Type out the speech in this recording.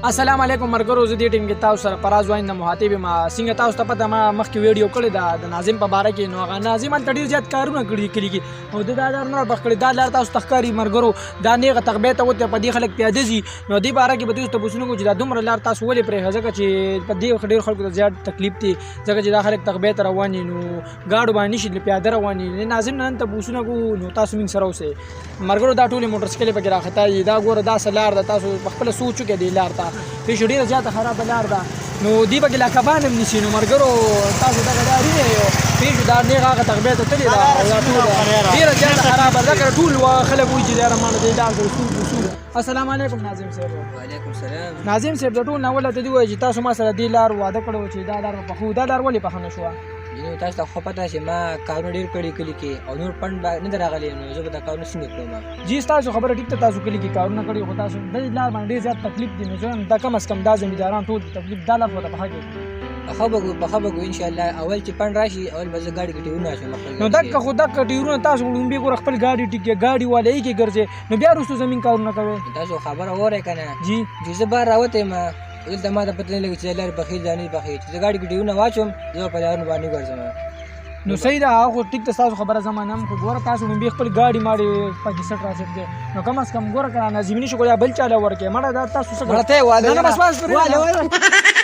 السلام علیکم مرګرو، زه دې ټیم کې تاسو سره فراز وایم د مخاطب ما. څنګه تاسو ته پته، ما مخکې ویډیو کړې ده د ناظم په باره کې. نو هغه ناظم هلته ډېر زیات کارونه کړي کلي کې، او د دا لار نه پخ کړې. دا لار تاسو ته ښکاري مرګرو، دا نیغه تغبې ته وته، په دې خلک پیاده ځي. نو دې باره کې به تاسو تپوسونه کوو چې دا دومره لار تاسو ولې پرېښه، ځکه چې په دې ډېر خلکو ته زیات تکلیف دی، ځکه چې دا خلک تغبې ته روان دي، نو ګاډو باندې نشي تللی، پیاده روان دي. ناظم نن تپوسونه کوو، نو تاسو موږ سره اوسئ مرګرو. دا ټولې موټرسایکلې پکې راختا دي. دا ګوره، دا څه لار ده؟ تاسو په خپله سوچ وکړئ دې لار ته پېښ، ډېره زیاته خرابه لار ده. نو دی پکې لا کبان هم نیسي. نو مرګرو، تاسو دغه لار وینئ پېښ، دا نېغه هغه تغبې ته تللې ده، او دا ټوله ډېره زیاته خرابه ده، ځکه ټول خلک وایي چې یاره مانه دې لار سره سور وسور. السلام علیکم ناظم صاحب. وعلیکم السلام. ناظم صاحب، د ټول نه اوله ته دې وایي چې تاسو ما سره دې لار واده کړو چې دا لار به پخو، دا لار ولې پخه نه شوه؟ نو تاسو ته خو پته چې ما کارونه ډېر کړي کلي کې، او نور پنډ به نه دی راغلی، نو زه به دا کارونه څنګه کړم؟ جی، ستاسو خبره ټیک ده، تاسو کلي کې کارونه کړي، خو تاسو د دې لار باندې ډېر زیات تکلیف دی. نو زه وایم دا کم از کم دا زمینداران ټول تکلیف دا لار ورته پخه کړي. پخه به کو انشاءالله. اول چې پنډ راشي، اول به زه ګاډي کې ټیرونه اچوم خپل. نو دکه خو دکه ټیرونه تاسو وړومبي ګوره، خپل ګاډي ټیک ګاډي والا یې کې ګرځي، نو بیا وروسته زمین کارونه کوي. تاسو خبره اورئ که نه؟ جی. چې زه بهر راوتی یم، دلته ما ته پته نه لګي چې لارې پخې ده نه پخې. چې زه ګاډي کې ټیرونه واچوم، زه په لارو باندې ګرځم. نو صحیح ده، هغه خو ټیک ده، ستاسو خبره زه منم، خو ګوره تاسو وړومبي خپل ګاډي ماډي پکې سټ را سټ دی، نو کم از کم ګوره که ناظمیني شو یا بل چا له ورکې مړه دا تاسو څه مړه ته واله. نه نه، بس بس. واله واله.